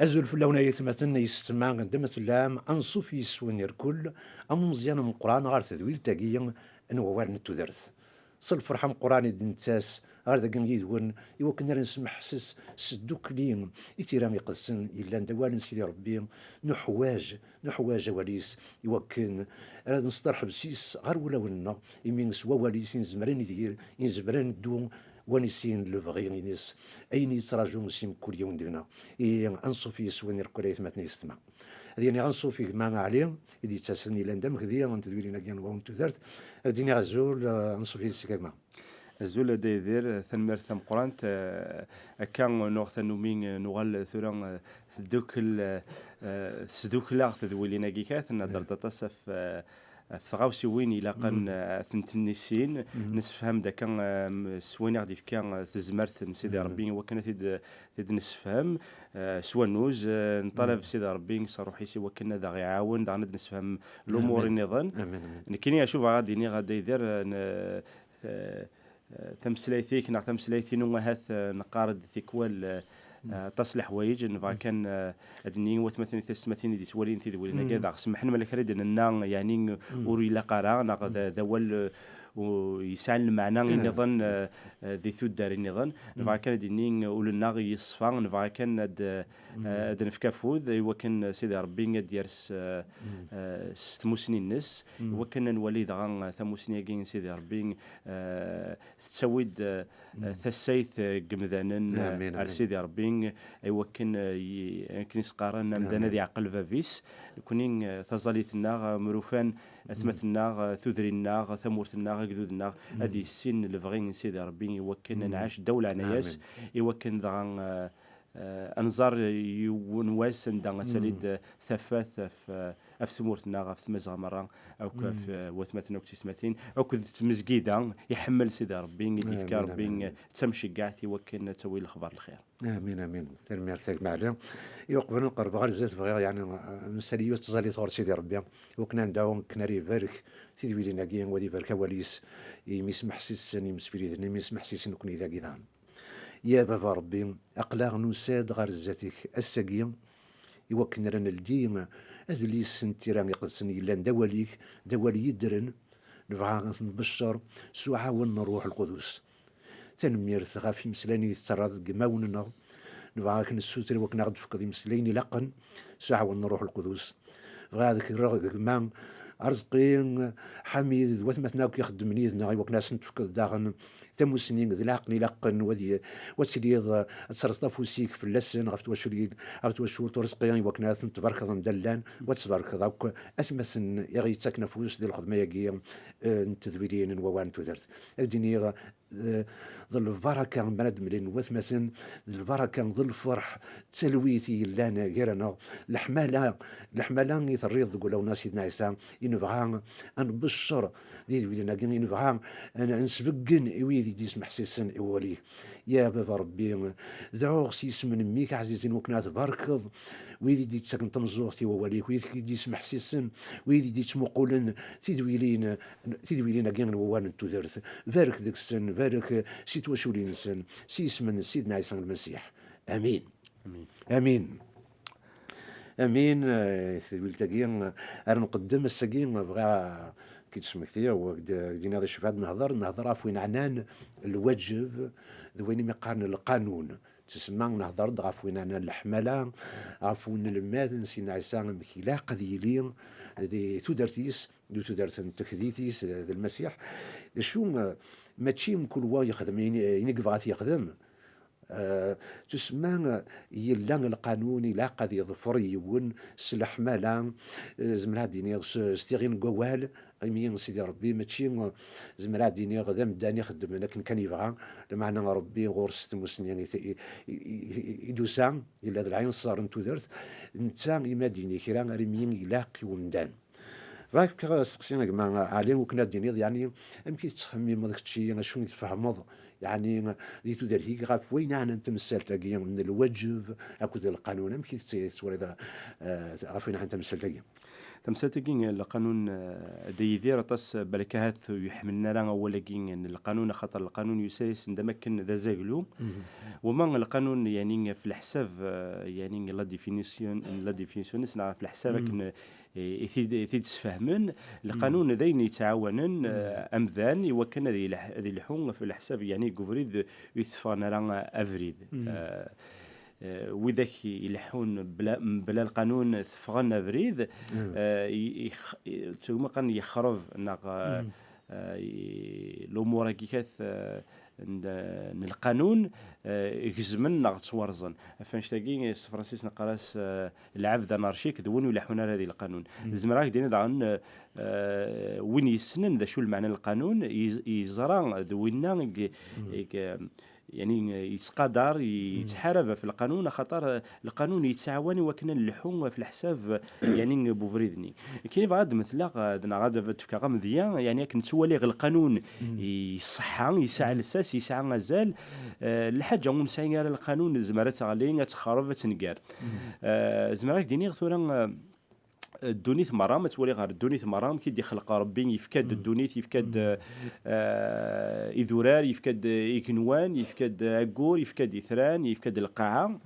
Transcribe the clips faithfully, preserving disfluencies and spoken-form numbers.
Azul fell-awen ay atmaten, ay yessetma, anda ma tellam, anṣuf yes-wen irkul, am umeẓyan ameqqran ɣer tedwilt-agi n wawal n tudert. S lferḥ ameqqran i d-nettas ɣer dagi yid-wen, i wakken ara nesmeḥses s tdukli i tira iqedsen yellan d awal n Sidi Ṛebbi, nuḥwaǧ, nuḥwaǧ awal-is, i wakken ara nesṭerḥeb s-is ɣer wulawen-nneɣ, imi s wawal-is i nezmer ad nidir, i nezmer ad neddu, wa nisin lebɣi-ines, ayen yettraǧu si mkul yiwen deg-neɣ. Ihi, anṣuf yes-wen irkul ay atmaten ay yessetma. Ad yini anṣuf i gma Ɛli, i d-yettasen yellan d amegdi n tedwilin-agi n wawal n tudert. Ad d-iniɣ azul, eh, anṣuf yes-k a gma. Azul a Dda Yidir, tanemmirt tameqqrant. Eh, akka nuɣ tannumi, eh, nuɣal tura, eh, teddukel, eh, eh, sdukleɣ tedwilin-agi kat, nehder-d aṭas ɣef, eh, ɣef tɣawsiwin ilaqen, eh, ad tent-nissin, nessefham-d akka, eh, s wayen i ɣ-d-yefka, eh, tezmert n Sidi Ṛebbi, i wakken ad t-id, ad t-id-nessefhem, eh, s wannuz, eh, nṭalab Sidi Ṛebbi s ṛṛuḥ-is i wakken ad aɣ-iɛawen, daɣen ad nessefhem lumuṛ nniḍen. Amin, amin. Nekkini acu bɣiɣ ad d-iniɣ a Dda Yidir, eh, n-, eh, eh, tameslayt-ik neɣ tameslayt-inu ahat, eh, neqqar-d tikwal, eh, eh, aṭas n leḥwayeǧ, nebɣa kan, eh, ad d-nini i watmaten d teysetmatin i d-yettwalin tidwilin-agi, ad aɣ-semḥen ma yella kra i d-nenna, yeɛni, ur ilaq ara, neɣ d, d awal, eh, u-, yesɛan lmeɛna nniḍen, eh, eh, di tuddar nniḍen. Nebɣa kan ad d-nini ul-nneɣ yeṣfa, nebɣa kan ad, eh, eh, ad nefk afud i wakken Sidi Ṛebbi ad d-yers, eh, eh, s tmusni-nnes, i wakken ad nwali dɣa, eh, tamusni-agi n Sidi Ṛebbi, eh, tettawi-d, eh, tassayt, eh, n yemdanen, eh, ar Sidi Ṛebbi, i wakken, eh, i, akken i s-qqaren, amdan ad iɛqel bab-is. Nekkni, eh, taẓallit-nneɣ, eh, mrufan, atmaten-nneɣ, eh, tudrin-nneɣ, tamurt-nneɣ, agdud-nneɣ, ad yissin lebɣi n Sidi Ṛebbi, i wakken ad nɛac ddaw leɛnaya-s, i wakken dɣa, eh, eh, ad nẓer yiwen wass anda ad talid, eh, tafat ɣef, eh, ɣef tmurt-nneɣ, ɣef Tmazɣa merra, akk ɣef, eh, watmaten akked teysetmatin, akked tmezgida iḥemmel Sidi Ṛebbi, i d-yefka Ṛebbi, eh, d tamceggaɛt i wakken ad tawi lexbar n lxir. Amin, amin. Tanemmirt a gma Ɛli. I uqbel ad nqerreb ɣer zdat, bɣiɣ, yeɛni, eh, nsali yiwet tẓallit ɣur Sidi Ṛebbi, i wakken ad nedɛu akken ara ibarek tidwilin-agi, u ad ibarek awal-is i yimesmeḥsisen, imsefliden, imesmeḥsisen nekkni dagi daɣen. Ya Baba Ṛebbi, aql-aɣ nusa-d ɣer zdat-ik ass-agi, i wakken ara neldi adlis n tira iqedsen yellan d awal-ik, d awal yeddren, nebɣa ad t-nbeccer s uɛawen n Ṛṛuḥ Lqudus. Tanemmirt ɣef imeslayen i tettarraḍ deg imawen-nneɣ. Nebɣa ad k-nessuter i wakken ad aɣ-d-tefkeḍ imeslayen ilaqen s uɛawen n Ṛṛuḥ Lqudus. Bɣiɣ ad k-rreɣ deg gma Arezqi Ḥamid d watmaten akk ixeddmen yid-neɣ, i wakken ad sen-tefkeḍ daɣen tamusni d leɛqel ilaqen, u ad y-, u ad tiliḍ, ad terẓeḍ afus-ik fell-asen, ɣef twacul-, ɣef twacult Urezqi, i wakken ad ten-tbarkeḍ anda llan, u ad tbarkeḍ akk atmaten i ɣ-yettaken afus di lxedma-agi, eh, n tedwilin n wawal n tudert. Ad d-iniɣ, eh, d lbaraka mi ara d-mlilen watmaten, d lbaraka, d lferḥ, d talwit i yellan gar-aneɣ, leḥmala, leḥmala i terriḍ deg wulawen-a Sidna Ɛisa, i nebɣa ad nbeccer di tedwilin-agi, i nebɣa ad n-, ad nesbeggen i wid i d-yesmeḥsisen i wawal-ik. Ya Baba Ṛebbi, dɛuɣ s yisem n mmi-k ɛzizen wakken ad tbarkeḍ wid i d-yettaken tameẓẓuɣt i wawal-ik, wid i d-yesmeḥsisen, wid i d-yettmuqulen tidwilin, tidwilin-agi n wawal n tudert. Barek deg-sen, barek si twaculin-nsen, s yisem n Sidna Ɛisa Lmasiḥ. Amin. Amin. Amin. Amin. Eh, tadwilt-agi, eh, ara nqeddem ass-agi, eh, bɣiɣ, eh, k-id-smektiɣ, u ak-d-, ak-d-iniɣ d acu bɣiɣ ad nehder, nehder ɣef win ɛnan lwaǧeb, d wayen imi qqaren lqanun. Tsemma nehder-d ɣef win ɛnan leḥmala, ɣef unelmad n Sidna Ɛisa, amek ilaq ad yili di tudert-is, di tudert n tekdit-is d Lmasiḥ. D acu, eh, mačči mkul wa yexdem ayen, ayen i yebɣa ad t-yexdem. Eh, tusemma, eh, yella lqanun, ilaq ad yeḍfer yiwen s leḥmala, eh, zemreɣ ad d-iniɣ s, s tiɣin n wawal, imi Sidi Ṛebbi mačči, eh, zemreɣ ad d-iniɣ d amdan ixeddmen akken kan yebɣa, lameɛna Ṛebbi ɣur-s tmusni i, i, i, i, i d-tusa, yella d lɛinṣer n tudert, netta imi ad d-yini kra, ar imi ilaq i umdan. Bɣiɣ ad k-fkeɣ asteqsi a gma Ɛli, wakken ad d-tiniḍ, yeɛni, amek i tettxemmimeḍ kečči, acu i tfehmeḍ, yeɛni, di tudert-ik ɣef wayen ɛnan tamsalt-agi n lwaǧeb akked lqanun, amek i tettwaliḍ, eh, ɣef wayen ɛnan tamsalt-agi? Tamsalt-agi n lqanun, eh, da Yidir, aṭas balak ahat ur yeḥmilen ara awal-agi n lqanun, axaṭer lqanun yusa-yasen-d am akken d azaglu. Wama lqanun, yani, f leḥsab, eh, yani, la définition, la définition-is, neɣ f leḥsab akken, eh, i t-id, i t-id-sfehmen, lqanun d ayen yettɛawanen, eh, amdan i wakken ad yelḥ-, ad yelḥu f leḥsab, yani, deg ubrid ur teffɣen ara abrid. Eh, eh, widak ileḥḥun bla, mebla lqanun teffɣen abrid, eh, i, i, i, tugma qqaren yexreb, neɣ, eh, eh, i, lumuṛ-agi kat, eh, n, n lqanun, eh, gezmen neɣ ttwarẓen. Ɣef annect-agi, s tefransist neqqar-as, eh, lɛebd anarcik, d win ur ileḥḥun ara di lqanun. Zemreɣ ad ak-d-iniɣ daɣen, eh, win yessnen d acu lmeɛna n lqanun, yez-, yeẓra d winna i, i, yani, yettqadar, yettḥarab ɣef lqanun, axaṭer, eh, lqanun yettɛawan i wakken ad nleḥḥu ɣef leḥsab, eh, yani, n ubrid-nni. Akken i bɣiɣ ad d-metleɣ, eh, neɣ ad d-fkeɣ amedya, yani, akken ttwaliɣ lqanun, mm, iṣeḥḥa, yesɛa lsas, yesɛa azal. Eh, lḥaǧa ur nesɛi ara lqanun, tezmer ad teɣli, ad texreb, ad tenger. Eh, zemreɣ ad k-d-iniɣ tura, eh, ddunit merra, ma twali ɣer ddunit merra, amek i d-ixleq Rebbi, yefka-d ddunit, yefka-d, eh, idurar, yefka-d igenwan, yefka-d aggur, yefka-d itran, yefka-d lqaɛa.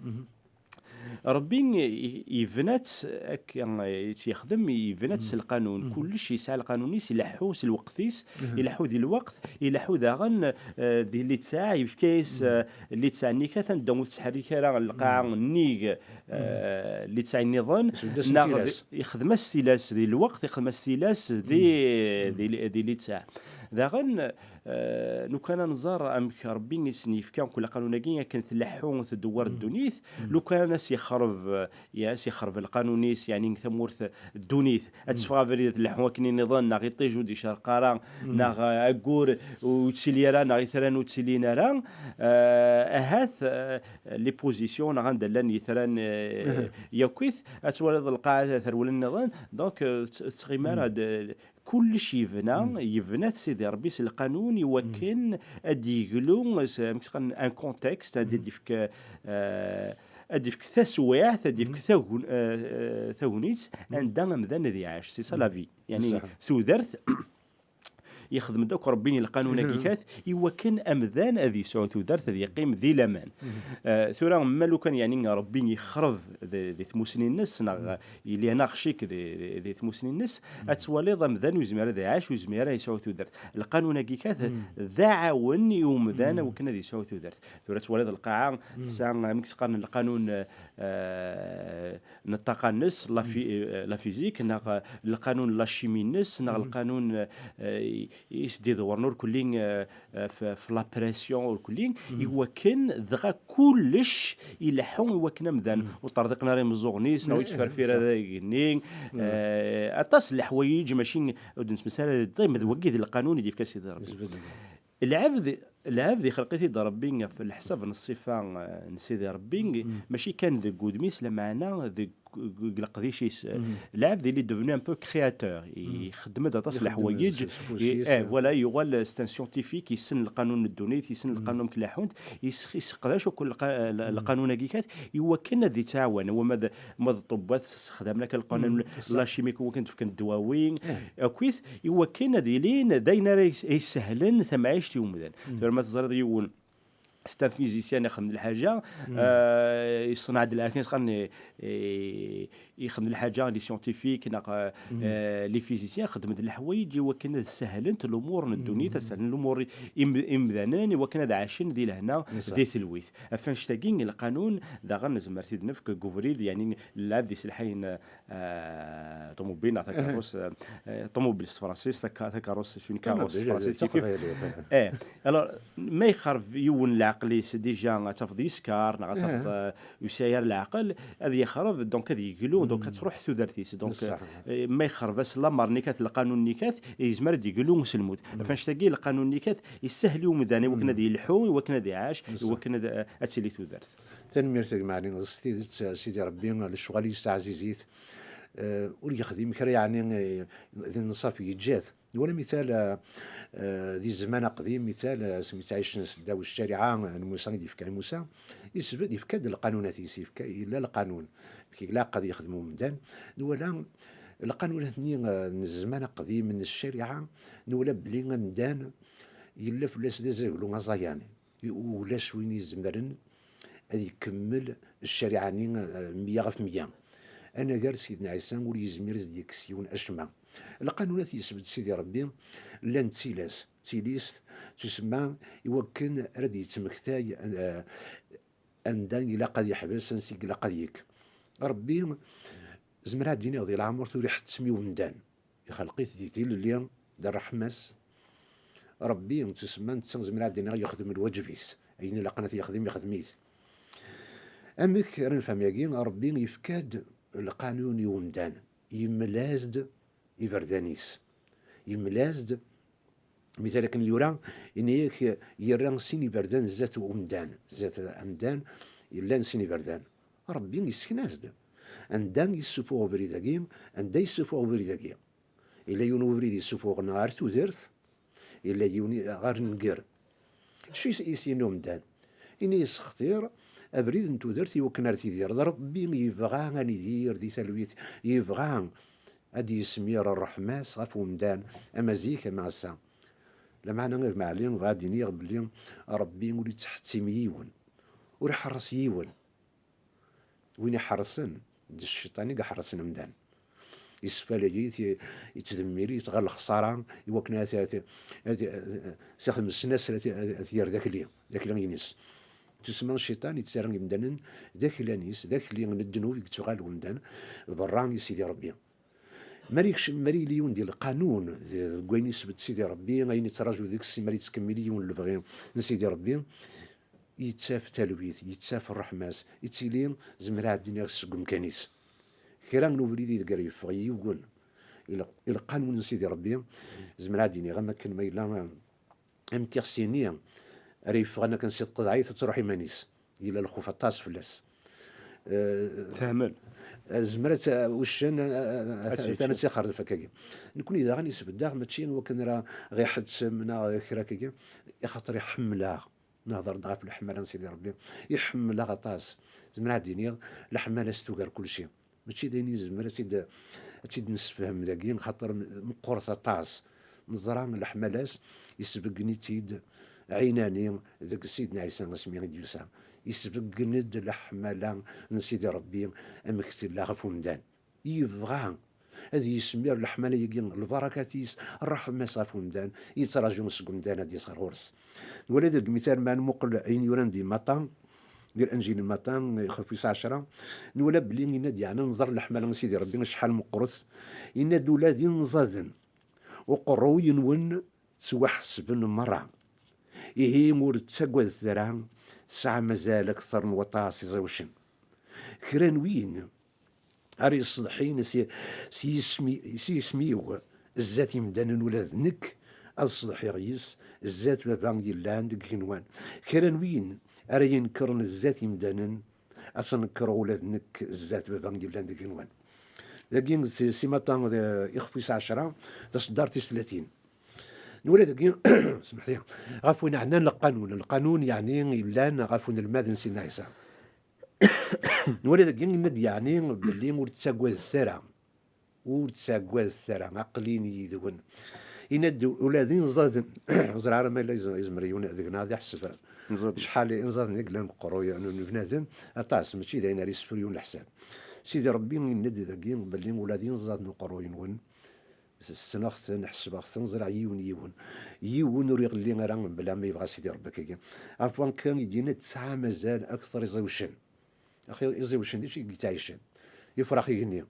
Rebbi i-, yebna-tt akka, i tt-yexdem, yebna-tt s lqanun. Kullec yesɛa lqanun-is, ileḥḥu s lweqt-is, ileḥḥu di lweqt, ileḥḥu daɣen, eh, di litteɛ, yefka-yas, eh, litteɛ-nni kat anda ur tettḥerrik ara lqaɛa nnig, eh, litteɛ nniḍen, neɣ tilas. Yexdem-as tilas di lweqt, yexdem-as tilas di, di, di litteɛ. Daɣen, eh, lukan ad nẓer amek Rebbi i sen-yefka akk lqanun-agi akken tleḥḥu tdewwer ddunit, lukan ad s-yexreb, eh, ya, s-yexreb lqanun-is, yani, tamurt, ddunit, ad teffeɣ abrid ad tleḥḥu akken nniḍen, neɣ iṭij ur d-icerreq ara, neɣ, eh, aggur ur yettili ara, neɣ itran ur ttilin ara, eh, ahat, eh, les positions, neɣ anda llan yitran, eh, yakk-it, ad twaliḍ lqaɛa terwel nniḍen, donc, eh, tt-, ttɣimi ara d-, kullec yebna, yebna-t Sidi Rebbi s lqanun i wakken ad d-yeglu s, amek s-qqaren, un contexte, ad d-yefk, eh, ad d-yefk taswiɛt, ad d-yefk tagun-, eh, eh, tagnit, anda amdan ad iɛac. C'est ça la vie. Yani, tudert, yexdem-d akk Rebbi lqanun-agi kat, i wakken amdan ad yesɛu tudert, ad yeqqim di laman. Eh, tura, ma lukan, yani, Rebbi yexreb di, di tmusni-nnes, neɣ yili anarchik di, di, di tmusni-nnes, ad twaliḍ amdan ur yezmir ad iɛac, ur yezmir ara yesɛu tudert. Lqanun-agi kat, d aɛawen i umdan awakken ad yesɛu tudert. Tura ad twaliḍ lqaɛa, tesɛa, amek s-qqaren, lqanun, eh, n ṭṭaqa-nnes, la fi-, eh, la physique, neɣ, eh, lqanun n la chimie-nnes, neɣ lqanun, eh, i, i s-d-iḍewren urkelli, eh, eh, f, f la pression urkelli, i wakken dɣa kullec ileḥḥu i wakken amdan ur ṭṭerḍiqen ara imeẓẓuɣen-is, neɣ ur yettferfir ara igenni. Eh, aṭas n leḥwayeǧ, mačči ur d-nettmeslay ara di ṭṭim, d wagi d lqanun i d-yefka Sidi Rebbi. Lɛebd, lɛebd ixleq-it-id Rebbi ɣef leḥsab n ṣṣifa, eh, n Sidi Rebbi, mačči kan deg wudem-is, lameɛna deg, deg leqdic-is. Lɛebd, il est devenu un peu créateur. Ixeddem-d aṭas n leḥwayeǧ. Eh, voilà, yuɣal c'est un scientifique, yessen lqanun n ddunit, yessen lqanun amek leḥḥunt, yes-, yesseqdac akk lqa-, l-, lqanun-agi kat, i wakken ad yettɛawan. Wama d, ma d ṭṭebbat, ssexdamen akka lqanun, la chimie, i wakken d-fken ddwawi, akkit, i wakken ad ilin d ayen ara is-, isehlen tamɛict i umdan. Tura ma teẓriḍ yiwen, c'est un physicien, ixdem-d lḥaǧa, eh, iṣenɛ-d lḥaǧa, ixdem-d lḥaǧa, les scientifiques, neɣ, eh, les physiciens, xedmen-d leḥwayeǧ i wakken ad sehlen lumuṛ n ddunit, ad sehlen lumuṛ i im-, imdanen, i wakken ad ɛacen di lehna, di telwit. Ɣef annect-agi, lqanun, daɣen, nezmer ad t-id-nefk deg ubrid, yani, lɛebd iselḥayen, eh, ṭumubil neɣ takeṛṛust, eh, ṭumubil s tefransist, taka-, takeṛṛust, c'est une carrosse s tefransist. Eh, alors, ma yexreb yiwen leɛqel-is, déjà, ad tafeḍ yeskar, neɣ ad tafeḍ, eh, ur yesɛi ara leɛqel, ad yexreb, donc ad yeglu, donc ad truḥ tudert-is. Donc, eh, ma yexreb-as lamer-nni kat, lqanun-nni kat, yezmer ad yeglu s lmut. Ɣef annect-agi, lqanun-nni kat, yessahel i umdan i wakken ad yelḥu, i wakken ad iɛac, i wakken ad, ad tili tudert. Tanemmirt a gma Ɛli, s tidet, Sidi Rebbi, lecɣal-is ɛzizit, eh, ur yexdim kra, yeɛni, eh, d nnṣaf yeǧǧa-t. Nwala mital, eh, eh, di zzman aqdim, mital, eh, asmi ttɛicen s ddaw ccariɛa n Musa i d-yefka i Musa, isbed, yefka-d lqanunat-is, yefka, yella lqanun. Amek ilaq ad yexdem umdan. Nwala, Lqanunat-nni, eh, n zzman aqdim n ccariɛa, nwala belli amdan yella fell-as d azaglu aẓayan, ulac win izemren ad ikemmel ccariɛa-nni, eh, meyya ɣef meyya. Anagar Sidna Ɛisa ur yezmir ad s-d-yekkes yiwen acemma. Lqanunat yesbedd Sidi Ṛebbi llan d tilas, d tilist tusemma i wakken ara d-yettmektay, eh, anda ilaq ad yeḥbes, ansi ilaq ad yekk. Ṛebbi, zemreɣ ad d-iniɣ di leɛmer ur iḥettem i umdan. Ixleq-it di tilelli, d ṛṛeḥma-s. Ṛebbi, tusemma netta, zemreɣ ad d-iniɣ yexdem lwaǧeb-is. Ayen ilaqen ad t-yexdem, ixdem-it. Amek ara nefhem yagi? Ṛebbi yefka-d lqanun i umdan. Yemmel-as-d iberdan-is. Yemmel-as-d, mital akken yura, ini-ak, yerra sin iberdan zdat umdan, zdat amdan, yellan sin iberdan. Ṛebbi yessken-as-d. Anda yessufuɣ ubrid-agi, anda yessufuɣ ubrid-agi. Yella yiwen ubrid yessufuɣen ɣer tudert, yella yiwen ɣer nnger. Acu is-, is-yenna umdan? Ini yessextir abrid n tudert i wakken ar tidir. D Ṛebbi yebɣa ad nidir di talwit, yebɣa ad d-yesmir ṛṛeḥma-s ɣef umdan, ama zik ama ass-a. Lameɛna a gma Ɛli, bɣiɣ ad d-iniɣ belli Ṛebbi ur yettḥettim yiwen, ur iḥeṛṛes yiwen. Win iḥeṛṛsen, d cciṭan i iḥeṛṛsen amdan. Yessefalay-it, yettdemmir-it ɣer lexṣara, i wakken ad, ad, ad, ad, s ixdem snasel ad, ad, ad yerr d akli, d akli-ines. Tusemma cciṭan yettarra imdanen d aklan-is, d akli n ddnub i yettɣal umdan, berra i Sidi Ṛebbi. Mari yekcem, mari yili yiwen di lqanun, di, deg wayen yesbedd Sidi Ṛebbi, ayen yettraǧu deg-s, mari yettkemmil yiwen lebɣi n Sidi Ṛebbi, yettaf talwit, yettaf ṛṛeḥma-s, yettili, zemreɣ ad d-iniɣ, seg umkan-is. Kra n ubrid ideg ara yeffeɣ yiwen i l-, i lqanun n Sidi Ṛebbi, zemreɣ ad d-iniɣ, am akken ma yella, am tixsi-nni ara yeffɣen akken si tqeḍɛit ad truḥ iman-is. Yella lxuf aṭas fell-as. Eh, Tehmel. Eh, zemret, eh, uccen, eh, eh, Ad tt-yečč. Atan ad tt-ixerref akkagi. Nekni daɣen yesbeddaɣ, mačči wakken ara ɣ-iḥettem neɣ kra akkagi, ixaṭer iḥemmel-aɣ. Nehder-d ɣef leḥmala n Sidi Ṛebbi. Iḥemmel-aɣ aṭas. Zemreɣ ad d-iniɣ, leḥmala-s tugar kulci. Mačči d ayen yezmer ad tt-id-, ad tt-id-nessefhem dagi, xaṭer m-, meqqret aṭas. Neẓra leḥmala-s, yesbeggen-itt-id ɛinani deg Sidna Ɛisa asmi i d-yusa. Yesbeggen-d leḥmala n Sidi Ṛebbi, amek tella ɣef umdan. Yebɣa ad yesmir leḥmala-agi, lbarakat-is, ṛṛeḥma-s ɣef umdan, yettraǧu seg umdan ad d-yas ɣer ɣur-s. Nwala deg mital ma nmuqel ayen yuran di Maṭa, di Lenǧil n Maṭa, ixef wis ɛecra, nwala belli yenna-d, yeɛni, nẓer leḥmala n Sidi Ṛebbi acḥal meqqret, yenna-d, ula d inẓaden uqerruy-nwen ttwaḥesben merra. Ihi ur ttagadet ara, tesɛam azal akter n waṭas iẓiwcen. Kra n win ara iṣeḍḥin s, s yismi-, s yisem-iw zdat imdanen, ula d nekk ad ṣeḍḥiɣ yis zdat Baba yellan deg igenwan. Kra n win ara yenekren zdat imdanen, ad t-nekreɣ ula d nekk zdat Baba yellan deg igenwan. Dagi si, si Maṭa, eh, ixef wis ɛecra, taṣeddart tis tlatin. Nwala dagi, smeḥti, ɣef win ɛnan lqanun. Lqanun, yeɛni, yellan ɣef unelmad n Sidna Ɛisa. Nwala dagi, yenna-d, yeɛni, belli ur ttagadet ara. Ur ttagadet ara, aql-in yid-wen. Yenna-d ula d inẓaden, ur ẓriɣ ara ma yella yez-, yezmer yiwen deg-neɣ ad iḥseb Inẓaden. Acḥal inẓaden i yellan deg uqerruy n, n bnadem, aṭas, mačči d ayen ara yessefru yiwen leḥsab. Sidi Ṛebbi yenna-d dagi belli ula d inẓaden n uqerruy-nwen, ssneɣ-ten, ḥesbeɣ-ten, ẓriɣ yiwen yiwen. Yiwen ur iɣelli ara mebla ma yebɣa Sidi Ṛebbi akkagi. Ɣef wakka i d-yenna tesɛam azal akter iẓiwcen. Axi iẓiwcen d acu i yettɛicen? Ifrax igenni.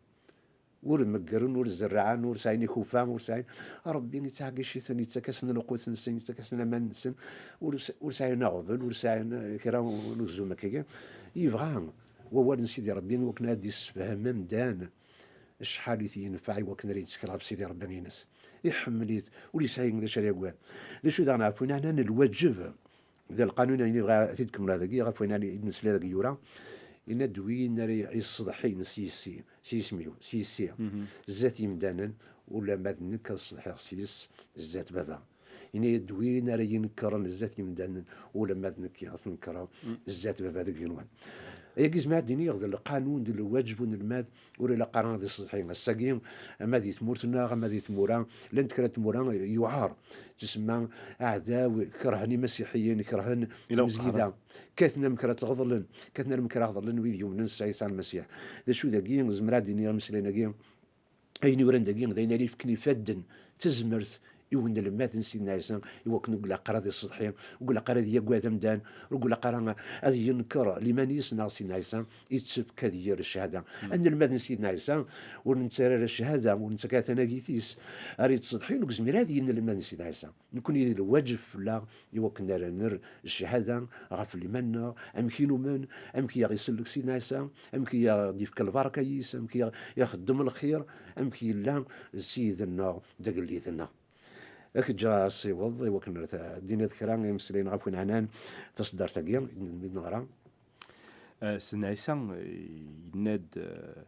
Ur meggren, ur zerrɛen, ur sɛin ikufa, ur sɛin. Ṛebbi yettɛeggec-iten, yettak-asen lqut-nsen, yettak-asen aman-nsen, ur s-, ur sɛin aɣbel, ur sɛin, eh, kra n ugzum akkagi. Yebɣa wawal n Sidi Ṛebbi wakken ad d-issefhem amdan acḥal i t-yenfeɛ i wakken ara yettkel ɣef Sidi Ṛebbi-ines. Iḥemmel-it, ur yesɛi d acu ara yagad. D acu daɣen ɣef win ɛnan lwaǧeb? D lqanun ayen i bɣiɣ ad t-id-kemmleɣ dagi, ɣef wayen i d-nesla dagi yura. Yenna-d win ara yesseḍḥin s yis-i, s yisem-iw, s yis-i, zdat yimdanen, ulamma d nekk ad sseḍḥiɣ s yis zdat Baba. Yenna-d win ara yenekren zdat yimdanen, ulamma d nekk ad t-nekreɣ zdat Baba deg igenwan. Ayagi zemreɣ ad d-iniɣ d lqanun, d lwaǧeb unelmad, ur ilaq ara ad iṣeḍḥi. Ass-agi, ama di tmurt-nneɣ, ama di tmura, llant kra n tmura yuɛer. Tusemma aɛdaw, kerhen imasiḥiyen, kerhen tmezgida. Kkaten amek ara tt-ɣeḍlen, kkaten amek ara ɣeḍlen wid yumnen s Ɛisa Lmasiḥ. D acu dagi, zemreɣ ad d-iniɣ imeslayen-agi, ayen yuran dagi d ayen ara yefken ifadden, tazmert i unelmad n Sidna Ɛisa, i wakken ur ilaq ara ad iṣeḍḥi, ur ilaq ara ad yagad amdan, ur ilaq ara ad yenker liman-is neɣ Sidna Ɛisa, yettefk ad yerr cchada. Anelmad n Sidna Ɛisa ur nettarra ara cchada, ur nettak ara tanagit-is ara yettṣeḍḥin, ur yezmir ara ad yili anelmad n Sidna Ɛisa. Nekkni d lwaǧeb fell-aɣ i wakken ara nerr cchada ɣef liman-nneɣ, amek i numen, amek i aɣ-isellek Sidna Ɛisa, amek i aɣ-d-yefka lbaraka-is, amek i aɣ-ixeddem lxir, amek yella d Ssid-nneɣ, d agellid-nneɣ. Ad k-ǧǧeɣ a ssiweḍ i wakken ara d-tiniḍ kra imeslayen ɣef win ɛnan taṣeddart-agi i d-neɣra. Eh, Sidna Ɛisa, eh, yenna-d, eh,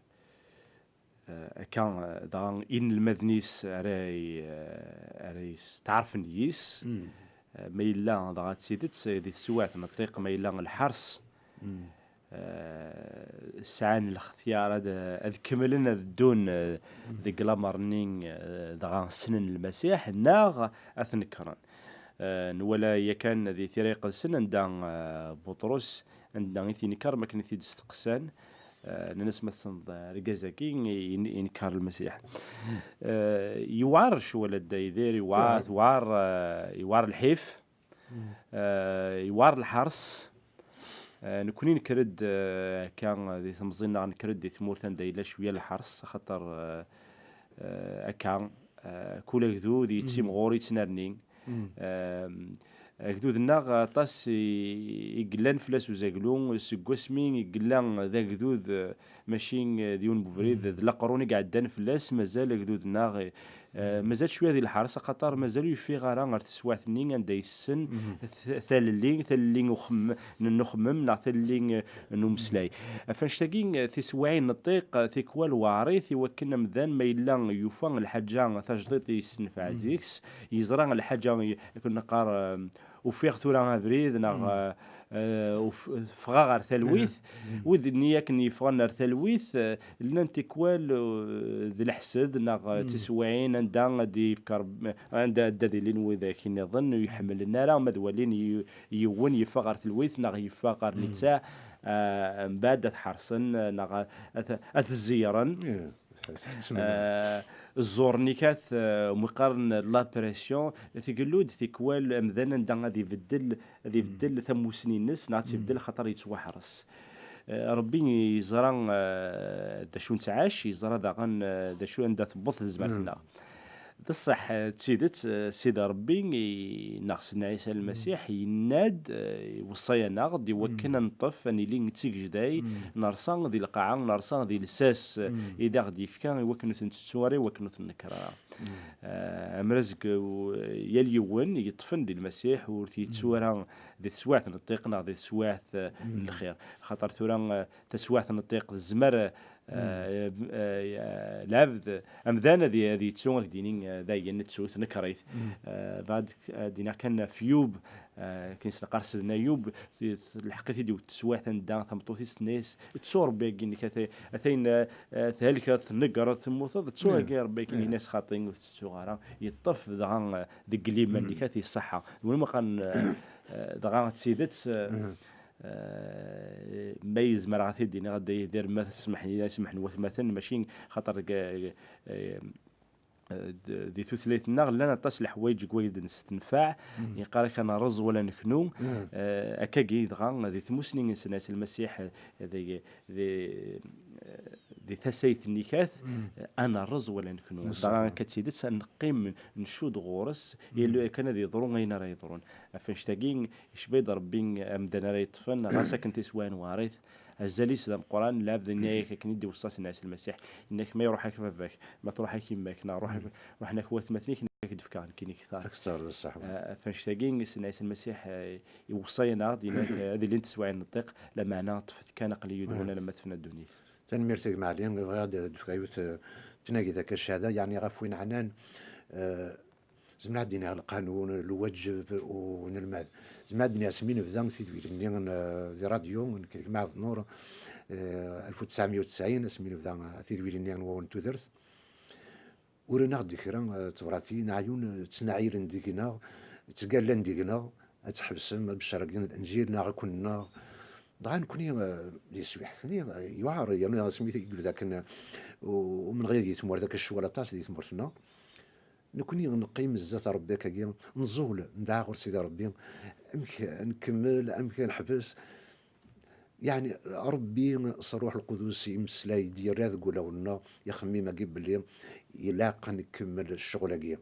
eh, akka, eh, dɣa inelmaden-is ara y-, eh, ara yesteɛṛfen yis, eh, ma yella dɣa d tidet, eh, di teswiɛt n ṭṭiq, ma yella lḥers, eh, sɛan lextyar ad, ad kemmlen ad ddun, eh, deg lamer-nni, eh, dɣa ssnen Lmasiḥ, neɣ ad t-nekren. Eh, nwala yakan di Tira Iqedsen anda, eh, Buṭrus, anda i t-yenker, mi akken i t-id-steqsan, eh, nnan-as: "Ma tessneḍ argaz-agi?" Yen-, yenker Lmasiḥ. Eh, yewɛer ccwal a Dda Yidir, yewɛer, tewɛer, eh, yewɛer lḥif. Eh, yewɛer lḥers. Eh, nekkni nekker-d, eh, akka di temẓi-nneɣ, nekker-d di tmurt anda yella cwiya lḥers, axaṭer, eh, eh, akka, eh, kul agdud yettimɣur, yettnerni. Eh, agdud-nneɣ aṭas i, i yellan fell-as uzaglu, seg wasmi i yella d agdud, eh, mačči, eh, d yiwen n ubrid, d laqrun i iɛeddan fell-as, mazal agdud-nneɣ, eh, mazal cwiya di lḥers, axaṭer mazal ur yeffiɣ ara ɣer teswiɛt-nni anda yessen t-, talelli, talelli uxem-, n uxemmem, neɣ talelli, eh, n umeslay. Ɣef annect-agi, eh, tiswiɛin n ṭṭiq, eh, tikwal weɛrit i wakken amdan ma yella yufa lḥaǧa tajdiṭ yessenfeɛ deg-s, yeẓra lḥaǧa, akken neqqar, eh, ufiɣ tura abrid, neɣ, eh, eh, uf-, ffɣeɣ ɣer talwit, wid-nni akken yeffɣen ɣer talwit, eh, llan tikwal, eh, d leḥsed, neɣ, eh, tiswiɛin anda ad yefk Rebbi, anda, anda ad ilin widak nniḍen ur iḥemmlen ara, ma ad walin yi-, yiwen yeffeɣ ɣer talwit, neɣ yeffeɣ ɣer littseɛ, eh, mbeɛd ad t-ḥersen, eh, neɣ ad, ad t-, ad t-zeyyren. Eh, ẓẓur-nni kat, eh, umi qqaren la pression, tgellu-d tikwal amdan anda ad ibeddel, ad ibeddel tamusni-ines, neɣ ad tt-ibeddel xaṭer yettwaḥres. Eh, Rebbi yeẓra, eh, d acu nettɛac, yeẓra daɣen, eh, d acu anda tewweḍ tezmert-nneɣ. D ṣṣeḥ, eh, d tidet, eh, Sidi Rebbi i-, neɣ Sidna Ɛisa Lmasiḥ yenna-d, eh, iweṣṣa-yaneɣ-d i wakken ad neṭṭef, ad nili d tigejday, nerṣa di lqaɛa, nerṣa di lsas, eh, i d aɣ-d-yefka i wakken ur t-nettu ara, i wakken ur t-nenker ara. Eh, amraz deg, u-, yal yiwen yeṭṭfen di Lmasiḥ, ur t-yettu ara di teswiɛt n ṭṭiq neɣ di teswiɛt, eh, n lxir. Xaṭer tura, eh, taswiɛt n ṭṭiq tezmer, eh, eh, eh, lɛebd, amdan ad y-, ad yettu, ad k-d-yini, eh, dayen nettu-t, nekker-it. Eh, bɛed, eh, ad d-iniɣ kan ɣef Yub, eh, akken i s-neqqar Sidna Yub, t-, t-, lḥeqq-it-id iwet teswiɛt anda tameṭṭut-is tenna-yas: "Ttu Rebbi-agi-inek, ata-, atayen, eh, eh, thelkeḍ, tnegreḍ, temmuteḍ, ttu agi Rebbi-agi-inek." Yenna-yas: "Xaṭi, ur tettuɣ ara." Yeṭṭef dɣa, eh, deg liman-nnek, ad t-iṣaḥa. D win ma qqaren, eh, eh, dɣa d tidet, eh, eh, ma yezmer ad t-id-iniɣ, a Dda Yidir, ma smaḥen, smaḥen watmaten, mačči xaṭer deg, eh, eh, d-, di tutlayt-nneɣ llan aṭas n leḥwayeǧ deg wayen nestenfeɛ. Yeqqar-ak: "Ad nerreẓ wala neknu." Eh, akkagi dɣa, di tmusni n Sidna Ɛisa Lmasiḥ, eh, di, di, eh, di tasayt-nni kat, eh, "Ad nerreẓ wala neknu." Dɣa akka d tidet, ad neqqim ncudd ɣur-s, yal kan ad yeḍru ayen ara yeḍrun. Ɣef annect-agi, icba-d Rebbi amdan ara yeṭṭfen, ɣas akken tiswiɛin weɛrit, azal-is d ameqqran, lɛebd-nni akken i d-iweṣṣa Sidna Ɛisa Lmasiḥ, yenna-k: "Ma iruḥ-ak baba-k, ma truḥ-ak yemma-k, neɣ ruḥ-, ruḥen-ak watmaten-ik, nekk ad k-d-fkeɣ nekkini kter." Akter d ṣṣeḥ. Eh, ɣef annect-agi, Sidna Ɛisa Lmasiḥ, eh, iweṣṣa-yaneɣ-d, yenna-k, eh, ad ilint teswiɛin n ṭṭiq, lameɛna ṭṭfet kan, aql-i yid-wen alamma tefna ddunit. Tanemmirt a gma Ɛli, bɣiɣ ad d-fkeɣ yiwet, eh, tnagit akka cchada, yeɛni ɣef win ɛnan, eh, Zemreɣ ad d-iniɣ lqanun, lwaǧeb, unelmad. Zemreɣ ad d-iniɣ asmi nebda tidwilin-nni n, di radyu, nekk d gma Ɛebd Nur, eh, alef u tesɛemya u tesɛin, asmi nebda, eh, tidwilin-nni n wawal n tudert. Uran-aɣ-d kra, eh, tebratin, ɛyun, eh, ttnaɛilen deg-neɣ, ttgallan deg-neɣ, ad tḥebsem abeccer-agi n Lenǧil, neɣ akk-nneɣ. Dɣa nekni, eh, di teswiḥt-nni, eh, yuɛer, yernu asmi i yebda akken, eh, u-, umenɣi di tmurt, akken ccwal aṭas di tmurt-nneɣ. Nekni neqqim zdat Rebbi akkagi, nẓul, nedɛa ɣur Sidi Rebbi, amek ad nkemmel, amek ad neḥbes. Yeɛni, Rebbi s Ṛṛuḥ Lqudus imeslay-d, yerra deg wulawen-nneɣ ixemmim-agi belli ilaq ad nkemmel ccɣel-agi.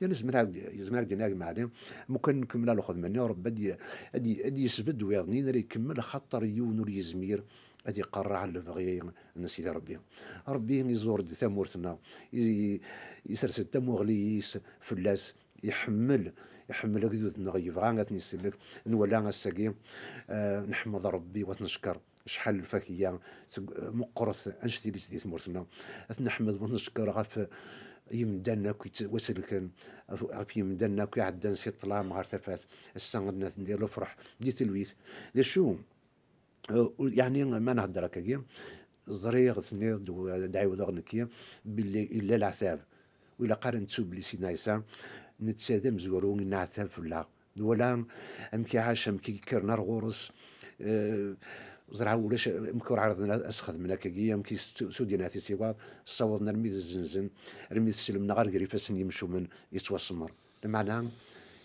Yeɛni, zemreɣ ad, zemreɣ ad d-iniɣ, a gma Ɛli, mukan nkemmel lxedma-nni, Rebbi ad y-, ad y-, ad yesbedd wiyaḍ-nni ara ikemmel, axaṭer yiwen ur yezmir ad iqerreɛ lebɣi n Sidi Rebbi. Rebbi iẓur-d tamurt-nneɣ, i-, isers-d tamuɣli-is fell-as, iḥemmel, iḥemmel agdud-nneɣ, yebɣa ad ten-isellek. Nwala ass-agi, eh, nḥemmeḍ Rebbi, wa t-neckeṛ. Acḥal lfakya teg-, meqqret anect-ilis di tmurt-nneɣ. Ad t-neḥmed, wa t-neckeṛ ɣef yimdanen akk yettwaselken, ɣef, ɣef yimdanen akk iɛeddan si ṭṭlam ɣer tafat. Ass-a ad naten di lefṛeḥ, di telwit. D acu? Eh, ur, yeɛni, ma nhedder akkagi, ẓriɣ, tenniḍ-d, u-, ad ɛiwdeɣ nekki, belli illa leɛtab. Ur ilaq ara nettu belli Sidna Ɛisa netta d amezwaru i nneɛtab fell-aɣ. Nwala amek iɛac, amek i yekkren ar ɣur-s. Eh, ẓriɣ ulac amek ur ɛerḍen ad s-xedmen akkagi, amek i s-, s-, s-, id-yenɛet i siwaḍ, ssawḍen armi d zzenzen, armi d slem neɣ ar ger ifassen n yimcumen, yettwasemmer. Lameɛna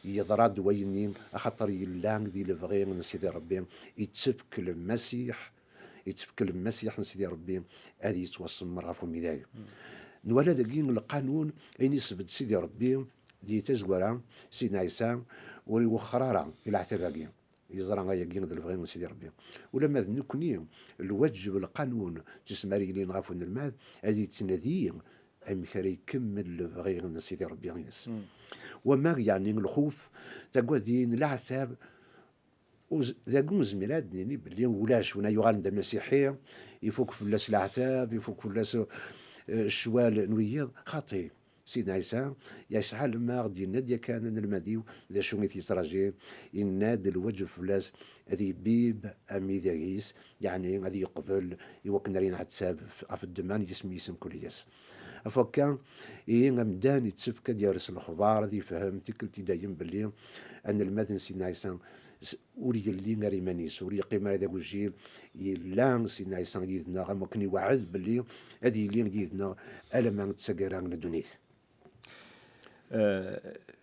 yeḍra-d wayenni, axaṭer yella di lebɣi n Sidi Rebbi, ittefk Lmasiḥ, ittefk Lmasiḥ n Sidi Rebbi ad yettwasemmer ɣef umidag. Nwala dagi lqanun, ayen isbedd Sidi Rebbi di tazwara, Sidna Ɛisa ur iwexxer ara i leɛtab-agi. Yeẓra ayagi d lebɣi n Sidi Rebbi. Ulamma d nekni, lwaǧeb, lqanun, tusmar yelin ɣef unelmad, ad yettnadi amek ara ikemmel lebɣi n Sidi Rebbi ines. Wama, yeɛni, lxuf, tagadin, leɛtab, ur z-, dagi ur nezmir ad d-nini belli ulac win ay yuɣalen d amasiḥi, ifuk fell-as leɛtab, ifuk fell-as, eh, ccwal n wiyiḍ, xaṭi. Sidna Ɛisa yesɛa lmeɣ, d-yenna-d yakan anelmad-iw d acu i t-yettṛajin, yenna-d lwaǧeb fell-as ad ibib amidag-is, yeɛni ad yeqbel i wakken ara yenɛettab ɣef ddemma n yisem-is mkul ass. Ɣef wakka, ihi amdan ittefk ad yers lexbar, ad yefhem tikkelt i dayem belli anelmad n Sidna Ɛisa s-, ur yelli ar iman-is, ur yeqqim ara d agujil, yella Sidna Ɛisa yid-neɣ, am wakken iweɛɛed belli ad yili yid-neɣ alamma d taggara n ddunit. Eh,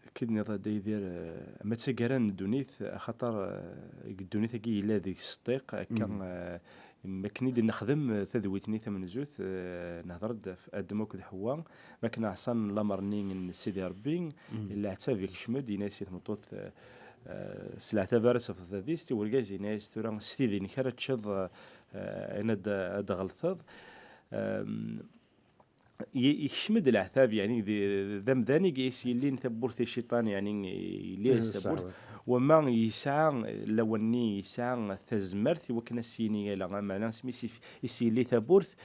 akken nniḍ a Dda Yidir, eh, ama d taggara n ddunit, axaṭer, eh, deg ddunit-agi yella deg-s ṭṭiq, akka, eh, mi akken i d-nexdem, eh, tadwit-nni tamenzut, eh, nehder-d ɣef Adem akked Ḥewwa, mi akken ɛṣan lamer-nni n Sidi Rebbi, leɛtab ikcem-d, yenna-yas i tmeṭṭut, eh, eh, s leɛtab ara tafeḍ tadist, i urgaz yenna-yas tura s tidi-nnek ara teččeḍ, eh, ayen ad, ad d-tɣelteḍ. Em, i-, ikcem-d leɛtab, yeɛni d, d amdan i s-yellin tawwurt i cciṭan, yeɛni yelli-as tawwurt. Wama yesɛa, lawan-nni yesɛa tazmert i wakken ad s-yini ala, meɛna asmi s-, i s-yelli tawwurt,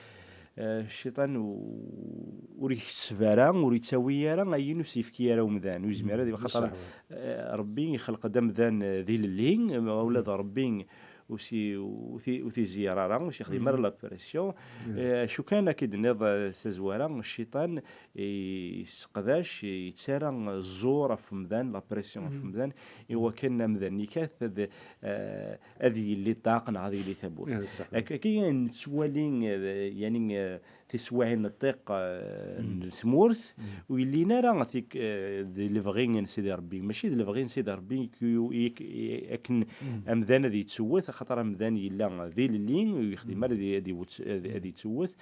eh, cciṭan u-, ur yekseb ara, ur yettawi ara ayen ur s-yefki ara umdan, ur yezmir ad, xaṭer, eh, Rebbi ixleq-d amdan, eh, d ilelli, ma ula d Rebbi ur si-, ur ti-, ur tizeyyer ara, ur s-yexdim ara la pression. Eh, acu kan, akka i d-tenniḍ, eh, tazwara, cciṭan, eh, yesseqdac, eh, yettarra ẓẓur ɣef umdan, la pression ɣef umdan, i wakken amdan-nni kat ad, eh, ad yelli ṭṭaq neɣ ad yelli tawwurt. Akka, akka i nettwali, eh, yani, eh, tiswiɛin n ṭṭiq, eh, n tmurt, ur yellin ara tik-, eh, d lebɣi n Sidi Rebbi. Mačči d lebɣi n Sidi Rebbi i k-, i k-, i, akken amdan ad yettewwet, axaṭer amdan yella d ilelli, ur yexdim ara ad, ad iwet-, ad, ad yettewwet.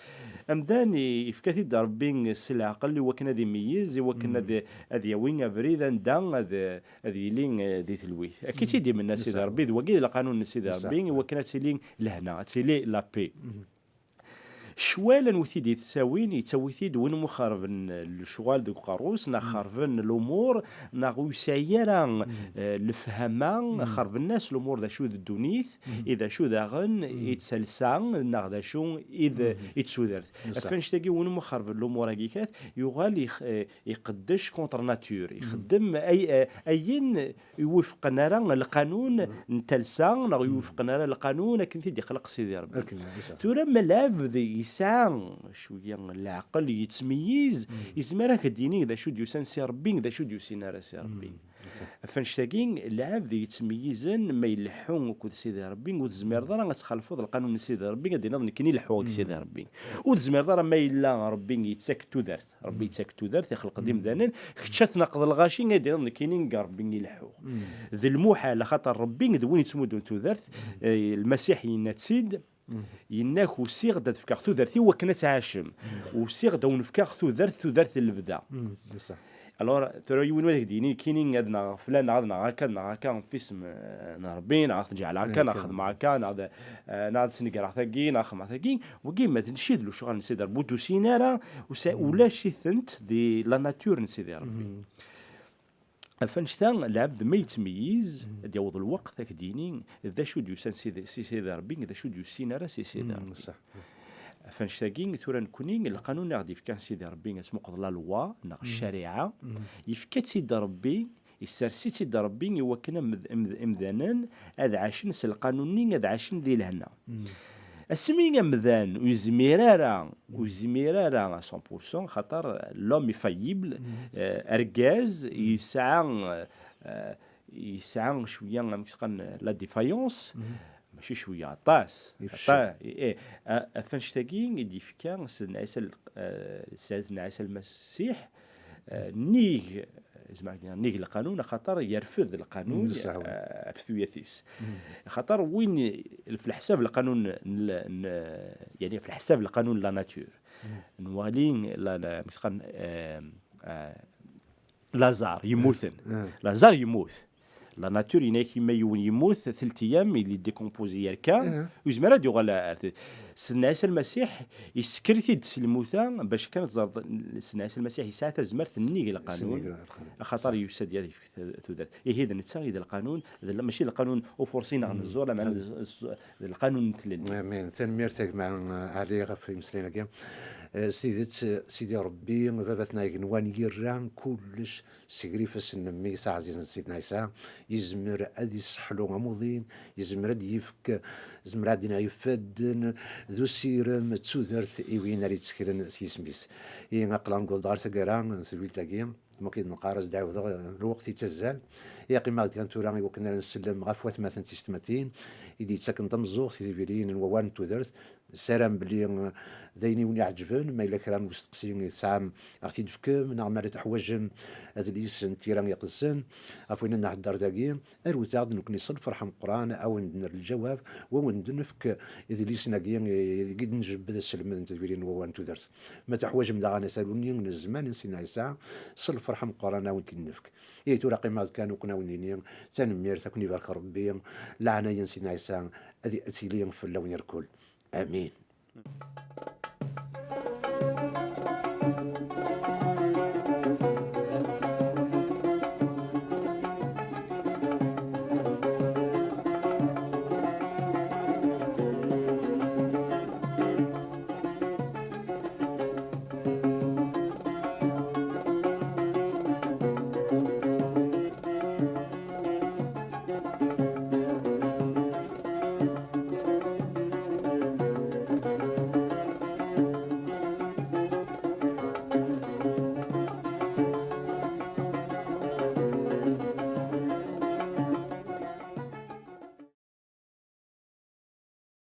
Amdan i-, yefka-t-id Rebbi s leɛqel i wakken ad imeyyez, i wakken ad, ad yawi abrid anda ad, ad yili, eh, di telwit. Akka i tt-id-imenna Sidi Rebbi, d wagi i d lqanun n Sidi Rebbi, i wakken ad tili lehna, ad tili la paix. Ccwal anwa i t-id-yettawin, yettawi-t-id win umi xerben lecɣal deg uqerru-s, neɣ xerben lumuṛ, neɣ ur yesɛi ara, eh, lefhama, xerben-as lumuṛ d acu d ddunit, i d acu daɣen i d talsa, neɣ d acu i d, i d tudert. Ɣef annect-agi, win umi xerben lumuṛ-agi kat, yuɣal ix-, eh, iqeddec contre nature, ixeddem ay-, eh, ayen iwufqen ara lqanun n talsa, neɣ iwufqen ara lqanun akken t-id-ixleq Sidi Rebbi. Tura ma lɛebd yesɛa cwiya n leɛqel, yettmeyyiz, yezmer ad ak-d-yini d acu d-yusan si Rebbi, d acu d-yusin ara si Rebbi. Ɣef annect-agi, lɛebd yettmeyyizen ma ileḥḥu akked Sidi Rebbi, ur tezmireḍ ara ad txalfeḍ lqanun n Sidi Rebbi, ad d-tiniḍ nekkini leḥḥuɣ akked Sidi Rebbi. Ur tezmireḍ ara ma yella Rebbi yettak tudert. Rebbi yettak tudert, ixleq-d imdanen, kečč ad tnaqeḍ lɣaci, ad d-tiniḍ nekkini deg Rebbi i leḥḥuɣ. D lmuḥal, axaṭer Rebbi d win yettmuddun tudert, eh, Lmasiḥ yenna-tt-id, yenna-k usiɣ-d ad fkeɣ tudert i wakken ad tɛacem. Usiɣ-d ad wen-fkeɣ tudert, tudert n lebda. Alors, tura yiwen ad ak-d-yini, kini ad naɣ flan, neɣ ad naɣ akka, ad naɣ akka, ɣef isem, eh, n Rebbi, neɣ ad t-ǧeɛleɣ akka, neɣ xedmeɣ akka, neɣ ad, eh, neɣ ad snegreɣ tagi, neɣ xedmeɣ tagi. Wigi ma d ncid lecɣal n Sidi Rebbi, ur d-usin ara, usa-, ulac-itent di la nature n Sidi Rebbi. Ɣef annect-a, lɛebd ma yettmeyyiz, ad yaweḍ lweqt ad ak-d-yini d acu d-yusan si, si Sidi Rebbi, d acu d-yusin ara si Sidi Rebbi. Ɣef annect-agi, tura nekkni, lqanun i aɣ-d-yefka Sidi Rebbi, asmuqeḍ la loi, neɣ ccariɛa, yefka-tt-id Rebbi, yessers-itt-id Rebbi i wakken amd-, amd-, imdanen ad ɛacen s lqanun-nni, ad ɛacen di lehna. Asmi amdan ur yezmir ara, ur yezmir ara à cent pour cent, xaṭer l'homme est faillible, eh, argaz yesɛa, eh, yesɛa cwiya, amek s-qqaren, la défaillance, mačči cwiya, aṭas, aṭas, eh, eh, a-, ɣef annect-agi i d-yefka Sidna Ɛisa l-, eh, Sidna Ɛisa Lmasiḥ, eh, nnig, zemreɣ ad d-iniɣ nnig lqanun, axaṭer yerfed lqanun, eh, ɣef tuyat-is. Axaṭer win, ɣef leḥsab lqanun n l-, n, yani, ɣef leḥsab lqanun n la nature, nwali la, la, amek s-qqaren, eh, eh, Lazare yemmuten. Lazare yemmut. La nature yenna-ak, ma yiwen yemmut, telt ayyam, il est décomposé, yerka, ur yezmir ad yuɣal ar t-, Sidna Ɛisa Lmasiḥ, yessekker-it-id s lmuta, bac kan teẓreḍ, Sidna Ɛisa Lmasiḥ yesɛa tazmert nnig lqanun, axaṭer yusa-d ad yefk t-, tudert. Ihi d netta i d lqanun, d l-, mačči d lqanun ufuṛsi neɣ n zzur, lameɛna d, d, d lqanun n tlelli. Amin. Tanemmirt a gma Ɛli ɣef imeslayen-agi. Eh, s tidet, Sidi Ṛebbi, Baba-tneɣ igenwan, yerra kullec seg ifassen n Mmi-s aɛzizen Sidna Ɛisa, yezmer ad yesseḥlu amuḍin, yezmer ad d-yefk, yezmer ad d-ineɣ ifadden d usirem d tudert i win ara yetteklen s yisem-is. Ihi aql-aɣ newweḍ-d ɣer taggara n tedwilt-agi, ma akken neqqar, ad s-d-ɛawdeɣ, lweqt yettazzal. Ihi aql-aɣ-d kan tura i wakken ara nsellem ɣef watmaten tisetmatin i d-yettaken tameẓẓuɣt i tibiliyin n wawal n tudert, Nessaram belli, eh, d ayen i wen-iɛeǧben, ma yella kra n usteqsi i tesɛam, ad ɣ-t-id-tefkem, neɣ ma la teḥwajem adlis n Tira Iqedsen, ɣef wayen i nhedder dagi, arut-aɣ-d nekkni s lferḥ ameqqran, a wen-d-nerr lǧawab, u a wen-d-nefk idlisen-agi, eh, i d-njebbed aselmed n tedwilin n wawal n tudert. Ma teḥwajem daɣen asaru-nni n zzman n Sidna Ɛisa, s lferḥ ameqqran a wen-t-id-nefk. Ihi tura qqimeɣ-d kan ukken a wen-nini, tanemmirt, a ken-ibarek Rebbi, leɛnaya n Sidna Ɛisa ad, ad tili fell-awen irkul. Amin.